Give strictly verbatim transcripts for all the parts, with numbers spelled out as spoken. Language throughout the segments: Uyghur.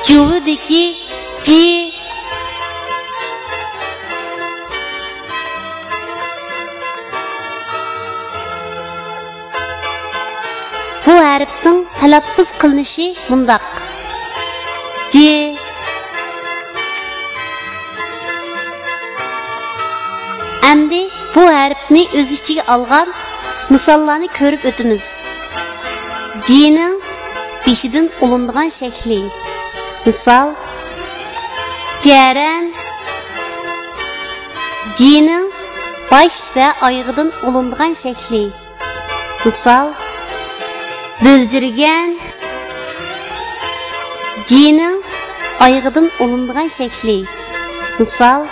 جۇۋىدىكى جى. بۇ ھەرپنىڭ تەلەپپۇز قىلىنىشى مۇنداق: جى. ئەمدى بۇ ھەرپنى ئۆز ئىچىگە ئالغان مىساللارنى كۆرۈپ ئۆتىمىز. جىنىڭ بېشىدىن ئۇلىنىدىغان شەكلى. مىسال، جەرەن. جىنىڭ باش ۋە ئايىغىدىن ئۇلىنىدىغان شەكلى. مىسال، بۆلجۈرگەن. جىنىڭ ئايىغىدىن ئۇلىنىدىغان شەكلى. مىسال،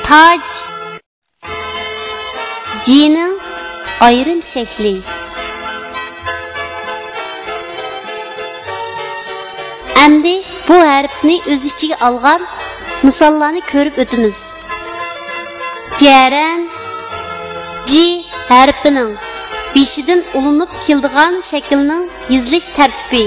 تاج. جىنىڭ ئايرىم شەكلى. ئەمدى بۇ ھەرپنى ئۆز ئىچىگە ئالغان مىساللارنى كۆرۈپ ئۆتىمىز. جەرەن، جى ھەرپىنىڭ بېشىدىن ئۇلىنىپ كېلىدىغان شەكىلنىڭ يېزىلىش تەرتىپى.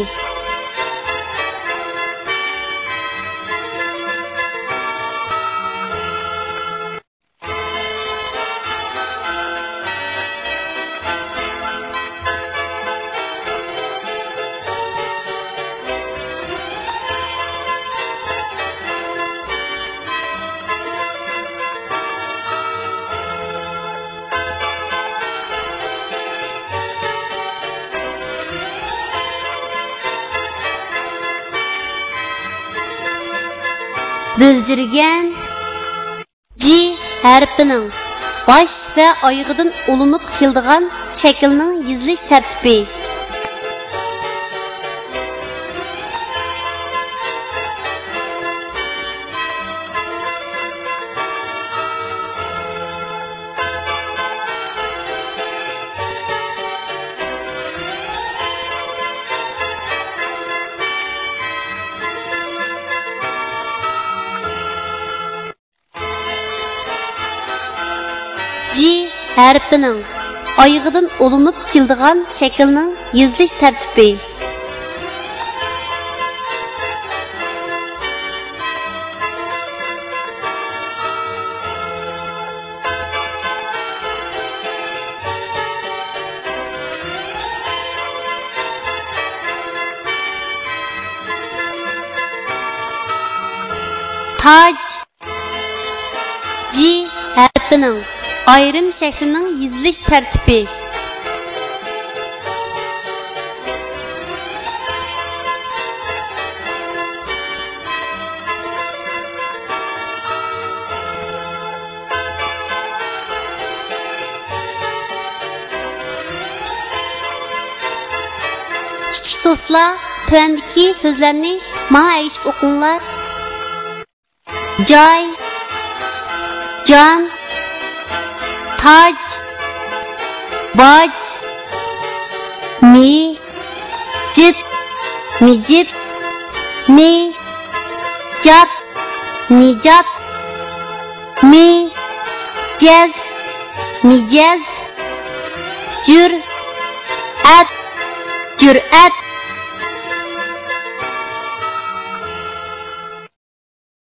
بۆلجۈرگەن. جى ھەرپىنىڭ باش ۋە ئايىغىدىن ئۇلىنىپ كېلىدىغان شەكىلنىڭ يېزىلىش تەرتىپى. جى ھەرپىنىڭ ئايىغىدىن ئۇلىنىپ كېلىدىغان شەكىلنىڭ يېزىلىش تەرتىپى. تاج. جى ھەرپىنىڭ ئايرىم شەكلىنىڭ يېزىلىش تەرتىپى. كىچىك دوستلار، تۆۋەندىكى سۆزلەرنى ماڭا ئەگىشىپ ئوقۇڭلار. جاي، جان، تاج، باج، مى، جىت، مىجىت، مى، جات، مىجات، مى، جەز، مىجەز، جۈر، ئەت، جۈرئەت،